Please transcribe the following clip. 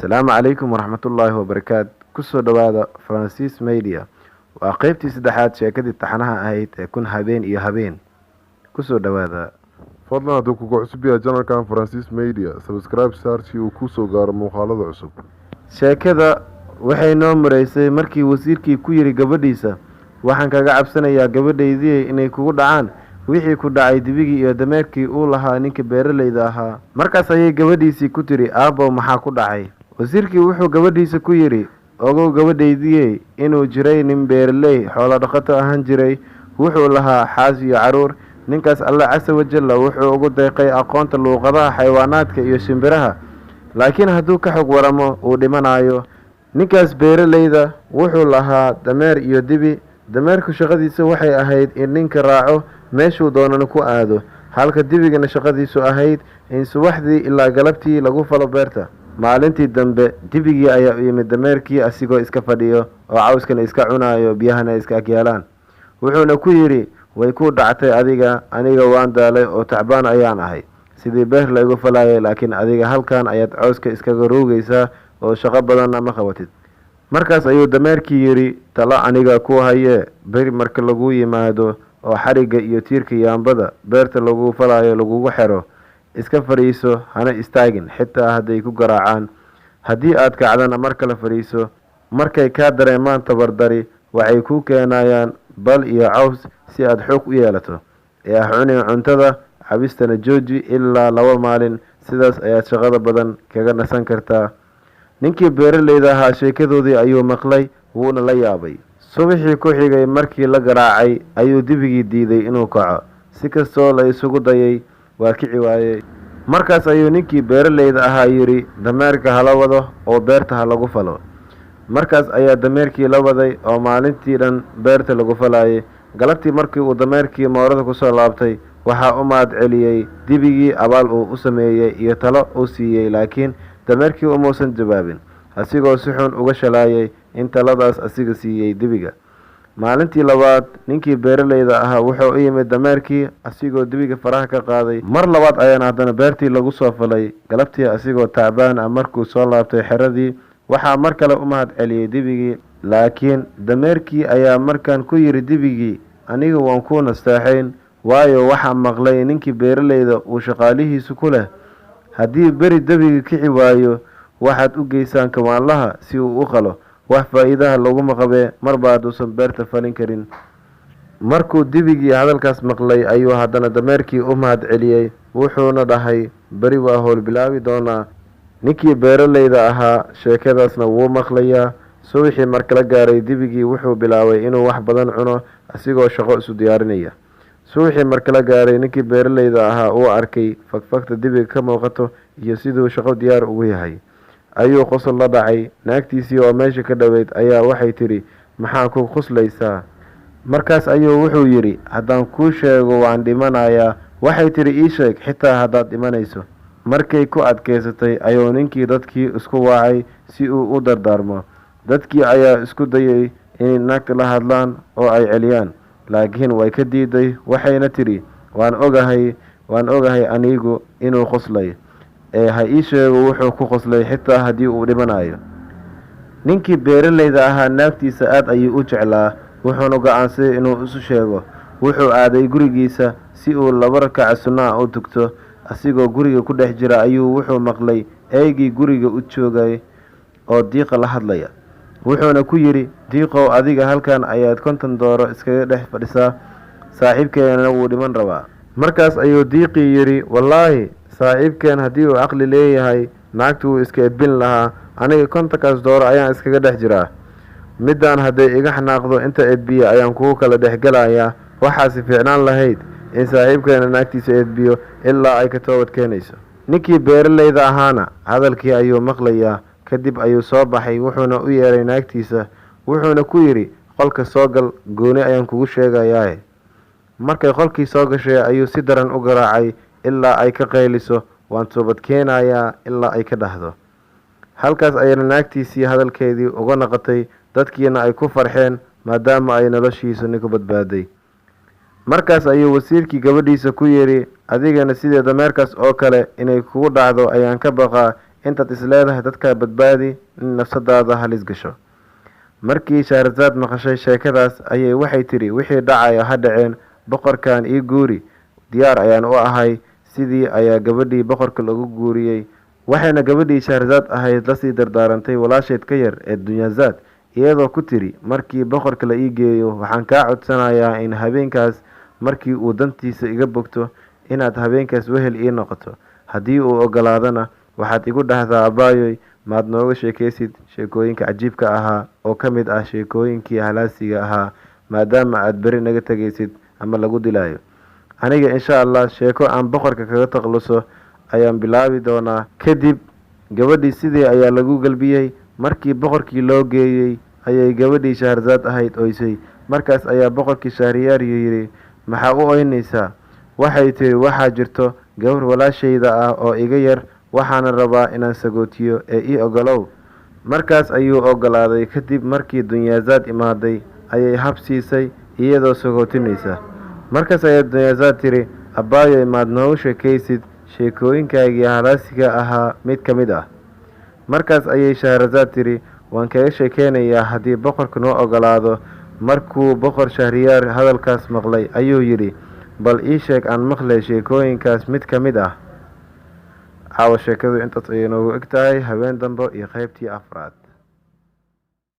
Asalaamu calaykum waraxmatullaahi wabarakaatu. Kusoo dhowaada Francis Media. Waa qeybtii saddexaad sheekadii taxanaha ahayd ee Kun Habeen iyo Habeen. Kusoo dhowaada. Fadlan hadduu kugu cusub yahay channelkan Francis Media, subscribe saar si uu kuu soo gaaro muuqaalada cusub. Sheekada waxay noo maraysay markii wasiirkii ku yidhi gabadhiisa, "Waxaan kaga cabsanayaa, gabadhaydii, inay kugu dhacaan wixii ku dhacay dibigii iyo dameerkii uu lahaa ninka beeralayda ahaa." Markaas ayay gabadhiisii ku tidhi, "Aabbow, maxaa ku dhacay?" Wasiirkii wuxuu gabadhiisa ku yidhi, "Ogow, gabadhaydiyey, inuu jiray nin beeraley xoolo dhaqato ahaan jiray. Wuxuu lahaa xaas iyo caruur. Ninkaas Alle casa wajalla wuxuu ugu deeqay aqoonta luuqadaha xayawaanaadka iyo shimbiraha, laakiin hadduu ka xog waramo uu dhimanayo. Ninkaas beeralayda wuxuu lahaa dameer iyo dibi. Dameerku shaqadiisa waxay ahayd in ninka raaco, meeshuu doonana ku aado, halka dibigana shaqadiisu ahayd in subaxdii ilaa galabtii lagu falo beerta. Maalintii dambe dibigii ayaa u yimid dameerkii asigoo iska fadhiyo oo cawskana iska cunayo, biyahana iska agyaalaan. Wuxuuna ku yidhi, 'Way ku dhactay adiga. Aniga waan daalay oo tacbaan ayaan ahay sidii beer laygu falayay, laakiin adiga halkan ayaad cawska iskaga ruugaysaa oo shaqo badanna ma qabatid.' Markaas ayuu dameerkii yidhi, 'Talo aniga ku hayee. Beri marka lagu yimaado oo xarigga iyo tiirka yaambada beerta lagu falayo lagugu xero, iska fadhiiso, hana istaagin xitaa hadday ku garaacaan. Haddii aad kacdana, mar kale fadhiiso. Markay kaa dareemaan tabardari, waxay kuu keenayaan bal iyo caws si aad xoog u yeelato. Ee ah cunin cuntada, cabistana jooji ilaa 2 maalin. Sidaas ayaad shaqada badan kaga nasan kartaa.' Ninkii beeralayda ahaa sheekadoodii ayuu maqlay, wuuna la yaabay. Subaxii ku xigay markii la garaacay ayuu dibigii diiday inuu kaco. Si kastoo la isugu dayay, waa kici waayey. Markaas ayuu ninkii beeralayda ahaa yidhi, 'Dameerka hala wado oo beerta ha lagu falo.' Markaas ayaa dameerkii la waday oo maalintii dhan beerta lagu falayay. Galabtii markii uu dameerkii moorada kusoo laabtay, waxaa u mahad celiyey dibigii abaal uu u sameeyey iyo talo uu siiyey, laakiin dameerkii umuusan jawaabin, asigoo si xun uga shalaayay in taladaas asiga siiyey dibiga. Maalintii labaad ninkii beeralayda ahaa wuxuu u yimid dameerkii asigoo dibiga faraha ka qaaday. Mar labaad ayaana haddana beertii lagu soo falay. Galabtii asigoo tacbaan ah markuu soo laabtay xeradii, waxaa mar kale u mahad celiyey dibigii, laakiin dameerkii ayaa markan ku yidhi dibigii, 'Aniga waan kuu nasteexayn, waayo waxaa maqlay ninkii beeralayda uu shaqaalihiisu ku leh, haddii beri debiga kici waayo, waxaad u geysaan kawaanlaha si uu u qalo. Wax faa'iidaha laguma qabee marba hadduusan beerta falin karin.' Markuu dibigii hadalkaas maqlay ayuu haddana dameerkii u mahad celiyey, wuxuuna dhahay, 'Beri waa howl bilaabi doonaa.' Ninkii beeralayda ahaa sheekadaasna wuu maqlayaa. Subaxii marka la gaaray, dibigii wuxuu bilaabay inuu wax badan cuno asigoo shaqo isu diyaarinaya. Subaxii marka la gaaray, ninkii beeralayda ahaa uu arkay fagfagta dibiga ka muuqato iyo siduu shaqo diyaar ugu yahay, ayuu qosol la dhacay. Naagtiisii oo meesha ka dhoweyd ayaa waxay tidhi, 'Maxaa ku qoslaysaa?' Markaas ayuu wuxuu yidhi, 'Haddaan kuu sheego, waan dhimanayaa.' Waxay tidhi, 'Ii sheeg xitaa haddaad dhimanayso.' Markay ku adkaysatay ayuu ninkii dadkii isku wacay si uu u dardaarmo. Dadkii ayaa isku dayay inay naagta la hadlaan oo ay celiyaan, laakiin way ka diiday, waxayna tidhi, 'Waan ogahay, waan ogahay anigu inuu qoslay, ee ha ii sheego wuxuu ku qoslay xitaa haddii uu dhimanayo.' Ninkii beeralayda ahaa naagtiisa aad ayuu u jeclaa, wuxuuna go-aansaday inuu isu sheego. Wuxuu aaday gurigiisa si uu 2 rakac sunno ah u tugto. Asigoo guriga ku dhex jira ayuu wuxuu maqlay eeygii guriga u joogay oo Diiqa la hadlaya. Wuxuuna ku yidhi, 'Diiqow, adiga halkan ayaad 50 dooro iskaga dhex fadhisaa, saaxiibkeenana wuu dhiman rabaa.' Markaas ayuu Diiqii yidhi, 'Wallaahi, saaxiibkeen haddii uu caqli leeyahay, naagtu wuu iska edbin lahaa. Aniga 50kaas dooro ayaan iskaga dhex jiraa. Midaan hadday iga xanaaqdo, inta edbiya ayaan kugu kala dhexgelayaa. Waxaase fiicnaan lahayd in saaxiibkeena naagtiisa edbiyo ilaa ay ka toobad keenayso.' Ninkii beeralayda ahaana hadalkii ayuu maqlayaa. Kadib ayuu soo baxay, wuxuuna u yeeray naagtiisa, wuxuuna ku yidhi, 'Qolka soo gal, gooni ayaan kugu sheegayaaye.' Markay qolkii soo gashay ayuu si daran u garaacay ilaa ay ka qayliso, 'Waan toobad keenayaa,' ilaa ay ka dhahdo. Halkaas ayayna naagtiisii hadalkeedii uga noqotay, dadkiina ay ku farxeen maadaama ay noloshiisu ninku badbaaday. Markaas ayuu wasiirkii gabadhiisa ku yidhi, 'Adigana sidee dameerkaas oo kale inay kugu dhacdo ayaan ka baqaa. Intaad isleedahay dadkaa badbaadi, in nafsadaada halis gasho. Markii Shahrasaad maqashay sheekadaas ayay waxay tidhi, wixii dhacayo ha dhaceen, boqorkan ii guuri, diyaar ayaan u ahay. Sidii ayaa gabadhii boqorka lagu guuriyey. Waxayna gabadhii Shahrasaad ahayd lasii dardaarantay walaasheed ka yar ee Dunyazaad, iyadoo ku tiri, markii boqorka la ii geeyo waxaan kaa codsanayaa in habeenkaas markii uu dantiisa iga bogto inaad habeenkaas wehel ii noqoto. Haddii uu ogolaadana waxaad igu dhahdaa, abaayoy, maad nooga sheekaysid sheekooyinka cajiibka ahaa oo ka mid ah sheekooyinkii halaasiga ahaa, maadaama aad beri naga tegaysid ama lagu dilaayo. Aniga insha Allah sheeko aan boqorka kaga takhaluso ayaan bilaabi doonaa. Kadib gabadhii sidii ayaa lagu galbiyey. Markii boqorkii loo geeyey ayay gabadhii Shahrasaad ahayd oysay. Markaas ayaa boqorkii Shahriyaar yidhi, maxaa u oynaysaa? Waxay tiri, waxaa jirto gabar walaashayda ah oo iga yar, waxaana rabaa inaan sagootiyo ee ii ogolow. Markaas ayuu ogolaaday. Kadib markii Dunyazaad imaaday ayay hab siisay iyadoo sagootinaysa. Markaas ayaa Dunyazaad tiri, abbaayoy, maad noogu sheekaysid sheekooyinkaagii halaasiga ahaa mid ka mid ah? Markaas ayay Shahrasaad tiri, waan kaga sheekeynayaa haddii boqorka noo ogolaado. Markuu boqor Shahriyaar hadalkaas maqlay ayuu yidhi, bal ii sheeg aan maqlay sheekooyinkaas mid ka mid ah. Caawa sheekadu intaas ayay noogu eg tahay. Habeen dambe iyo qaybtii afraad.